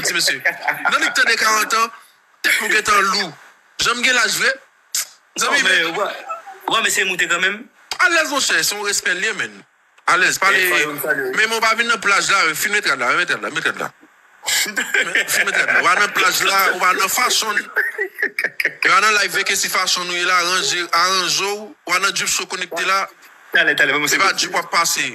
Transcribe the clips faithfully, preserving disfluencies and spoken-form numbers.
Ti mesye. Nan nèg tande karant an, tèt nou gentan lou. Jan m gen laj vre. Zanmi, men, ou pa, ou pa mesye moute kanmenm? Alèz, monchè, se yon respè l ye, menn. Alèz, pale. Men, men w pa vin nan plaj la, fin met rad la, met rad la, met rad la. Fin met rad la. W pa nan plaj la, w pa nan fashion. W pa nan live veke si fashion nou ye la, ranje, aranje w, w pa nan drip show konekte la. Talè, talè, ban m. Se pa drip w ap pase.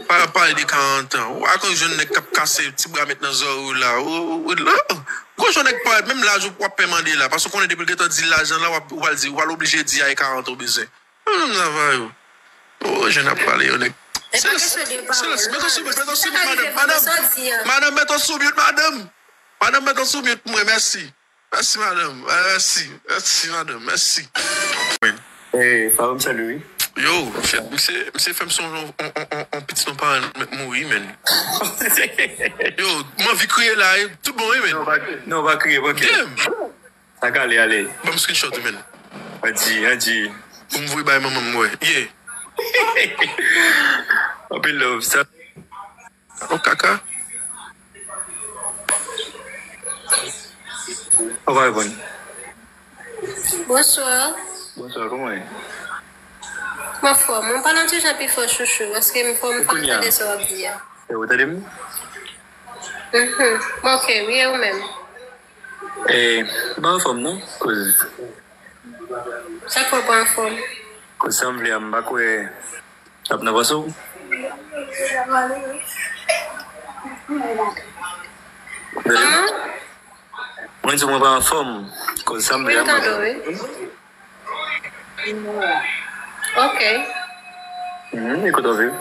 Pa pale de karant an. Ou pa konn jwenn nèg k ap kase ti bra met nan zòrye w la. Ou, ou, ou, ou, gwo jwenn nèg parèt, menm laj ou w ap pè mande la. Paske w konnen depi l gentan di lajan la, w ap, ou pral di, ou pral oblije di a e karant an ou bezwen. Menm sa va yo. O, jwenn ap pale yo, nèg. Se pa kesyon de pawòl. Silans, silans. Mete w sou mute, mete w sou mute, madanm. Madanm, madanm, mete w sou mute, madanm. Madanm, mete w sou mute pou mwen, mèsi. Mèsi, madanm. Mèsi. Mèsi, madanm. Mèsi. Wi. Eh, Faron, salut, wi. Yo, shit, misye, misye fè m sonje on, on, on, on, on pitit yon paran m mèt mouri, menn. Yo, m anvi kriye la, e tout bon, wi, menn. Non, pa, non, pa kriye, pa kriye. Damn! Sa k ale, ale. Ban m screenshot ou, menn. Anji, anji. Pou m voye bay manman m, wè. Yeah. Anpil love, sa. O kaka. Ou pa reponn. Bonswa. Bonswa, kòman w ye? M anfòm. Ou pale yon ti jan pi fò, chouchou, paske m fò m pa tande sa w ap di a. E ou tande m? Mhm. Ok, wi, e ou menm? E, m pa anfòm, non, koz. Sa k fè w pa anfòm? Koz sa m vle a, m pa kwè. Ap nan panse w? Kòman? Mwen di mwen pa anfòm. Koz sa m vle a, m pa kwè. Ok. Mhm, e kote w viv?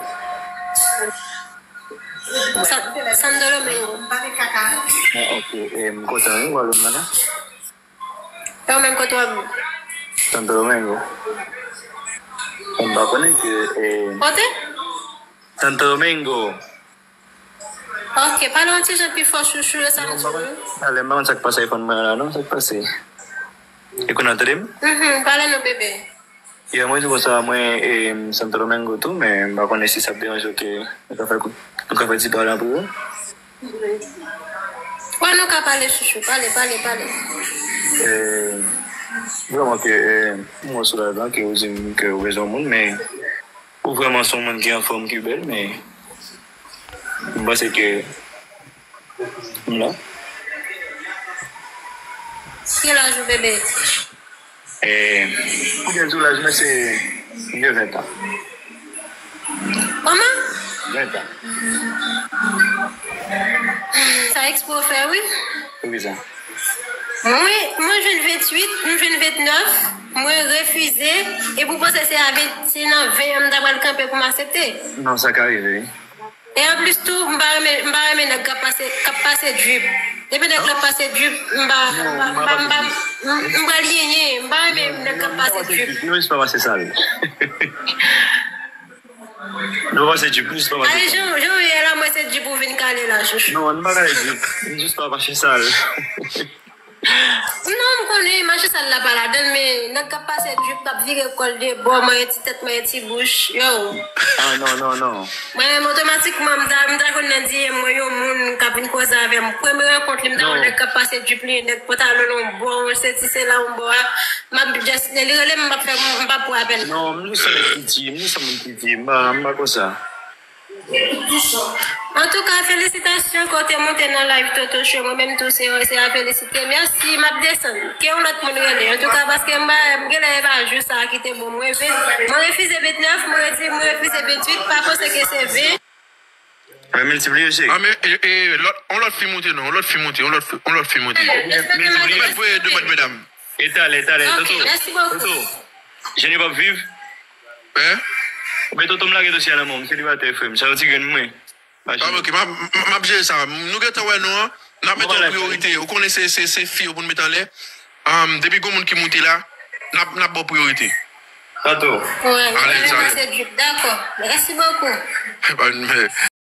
Sa-, Santo Domingo. Ah, ok. E, m kontan, wi, w al nan. E ou menm kote w ap viv? Santo Domingo. M pa konnen ke, eh, kote? Santo Domingo. Ok, pale yon ti jan pi fò, chouchou, e sa nou di nou. Ale, m pa konn sa k pase iPhone mwen an la, non, sa k pase? E kounye a, w tande m? Mhm, pale non, bebe. Ya, mwen di konsa, mwen, eh, Santo Domingo tou, men m pa konnen si sa ap deranje w ke nou ka fè kou-, nou ka fè ti pale an prive. Wè, nou ka pale, chouchou. Pale, pale, pale. Eh, vrèman ke, eh, m wè sou live la ke ou di m ke ou bezwen yon moun, men ou vrèman se yon moun ki anfòm, ki bèl, men m panse ke m la. Ki laj ou, bebe? Eh, m gen tou laj mwen se, m gen ven tan. Kòman? Ven tan. Sa eksprè w fè, wi. Poukisa? Mwen, mwen jwenn venntuit, mwen jwenn vennèf, mwen refize, epi w panse se a ven, se nan ven an m ta pral kanpe pou m aksepte? Non, sa ka rive, wi. E anplis tou, m pa renmen, m pa renmen nèg k ap pase, k ap pase drip. Depi nèg la ap pase drip, m pa, m pa, m pa, m pa, m, m pral yenyen. M pa renmen nèg k ap pase drip. Nou jis pa pase sal. Nou pase drip, nou jis pa pase sal. Ale, jan, jan w ye la, mwen se drip ou vin kale la, chouchou. Non, m pa kale drip. M jis pa pase sal. Non, m konnen mache sal la pa ladan l, men nèg k ap pase drip, k ap vire kò l de bò, manyen ti tèt, manyen ti bouch, yo. Ah, non, non, non. Mwen menm, otomatikman, m ta, m ta konn nan D M mwen yon moun k ap vin koze avè m. Premye rankont li, m ta wè nèg k ap pase drip li, nèg pantalon l yon bò, senti se la yon bò a. M ap just, lè li rele m, m ap fè, m p ap pran apèl. Non, m jis yon nèg ki di, m jis yon moun ki di, m pa, m pa konsa. Antouka, felisitasyon ke w te monte nan live Toto Show. Mwen menm tou, se, se a felisite. Mèsi, m ap desann. Ke yon lòt moun rele. Antouka, paske m pa, m genlè e pa jou sa a ki te bon. Mwen, mwen refize vennèf, mwen redi, mwen refize venntuit, pa panse ke se ven. Mwen miltipliye, cheri. Ah, men, e, e, lòt, yon lòt fi monte, non, yon lòt fi monte, yon lòt fi, yon lòt fi monte. Mwen voye demann medam. E talè, talè, Toto. Ok, mèsi bokou. Toto. Jeni p ap viv. Hein? Ou gen tonton m lage dosye a nan men w, m selibatè, frè m. Sa yon ti grenn mwen. Ah, ok, m ap, m ap jere sa. Nou gentan wè nou an. N ap mete w an priyorite. Ou konnen se, se, se fi yo pou n met anlè. Um, depi gon moun ki moute la, n ap, n ap ba w priyorite. Tato. Alèz, alèz. Dakò. Mèsi bokou.